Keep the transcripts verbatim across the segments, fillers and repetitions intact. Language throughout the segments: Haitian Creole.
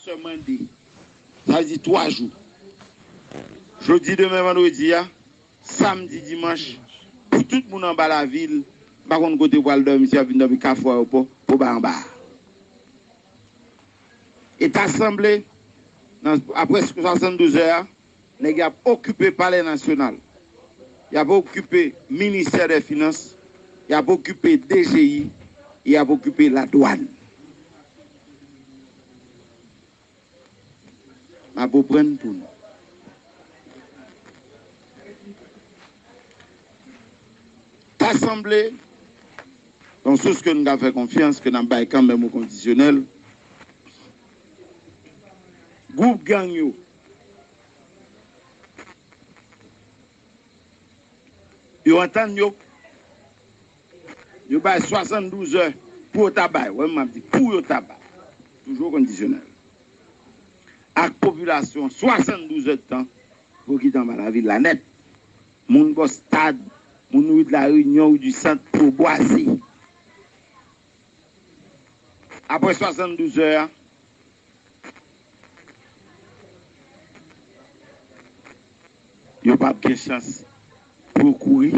Sèlman de. Sa vle di twa jou. Jodi, demen, vandredi a, samdi, dimanch, pou tout moun anba lavil, m pa konn kote yo pral dòmi, si y ap vin dòmi Kafou Ayewopò, pou bay anba a. E ta sanble, nan, apre swasanndouz è a, nèg y ap okipe Palè Nasyonal, y ap okipe Ministè dè Finans, y ap okipe D G I, y ap okipe Ladwàn. M ap reprann pou nou. Ta sanble, yon sous ke nou ka fè konfyans, ke n ap bay kanmenm yon kondisyonèl, gwoup gang yo, yo antann yo, yo bay swasanndouz è pou yo ta bay. Wè, m ap di, pou yo ta bay. Toujou kondisyonèl. Ak popilasyon, swasanndouz è tan pou yo kite anba lavil la nèt. Moun bò stad, moun ri de la Reyinyon, ri di Sant, pou yo bwaze. Apre swasanndouz è a, yo p ap gen chans pou yo kouri,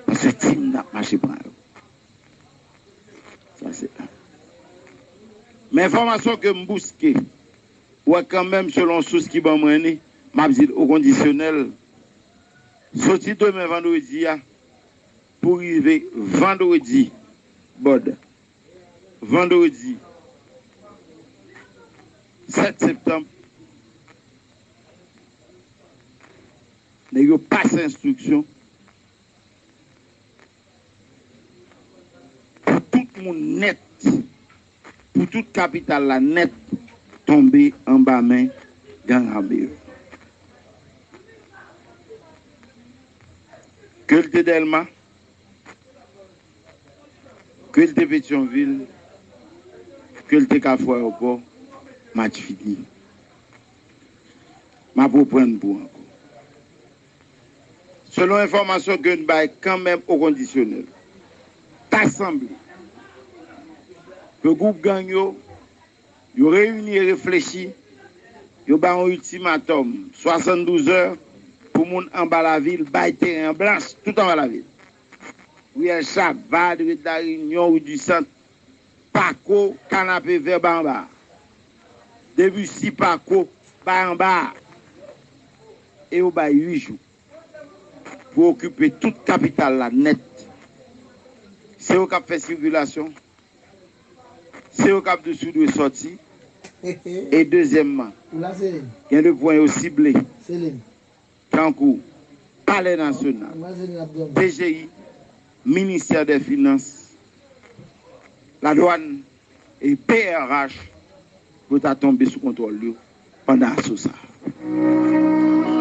paske tim nan ap mache pran yo. Sa se. Men enfòmasyon ke m bouske, wè kanmenm selon sous ki ban mwen li, m ap di l o kondisyonèl, soti demen vandredi a, pou rive vandredi, bòd, vandredi sèt septanm, nèg yo pase enstriksyon pou tout moun nèt, pou tout kapital la nèt tonbe anba men gang ame yo. Ke l te Dèlma, ke l te Petyonvil, ke l te Kafou Ayewopò, match fini. M ap reprann pou ankò. Selon enfòmasyon ke n bay kanmenm o kondisyonèl, ta sanble ke gwoup gang yo, yo reyini e reflechi, yo bay yon iltimatòm, swasanndouz è, pou moun anba lavil bay teren an blanch, tout anba lavil. Riyèl Chaval, ri de la Reyinyon, ri di Sant, Pako, Kanapevè, bay anba. Debussy, Pako, bay anba. E yo bay uit jou pou okipe tout kapital la nèt. Se yo k ap fè sikilasyon. Se yo k ap di si w dwe sòti. E dezyèmman, gen de pwen yo sible, tankou Palè Nasyonal, D G I, Ministè dè Finans, Ladwàn e P R H, pou ta tonbe sou kontwòl yo pandan aso sa a.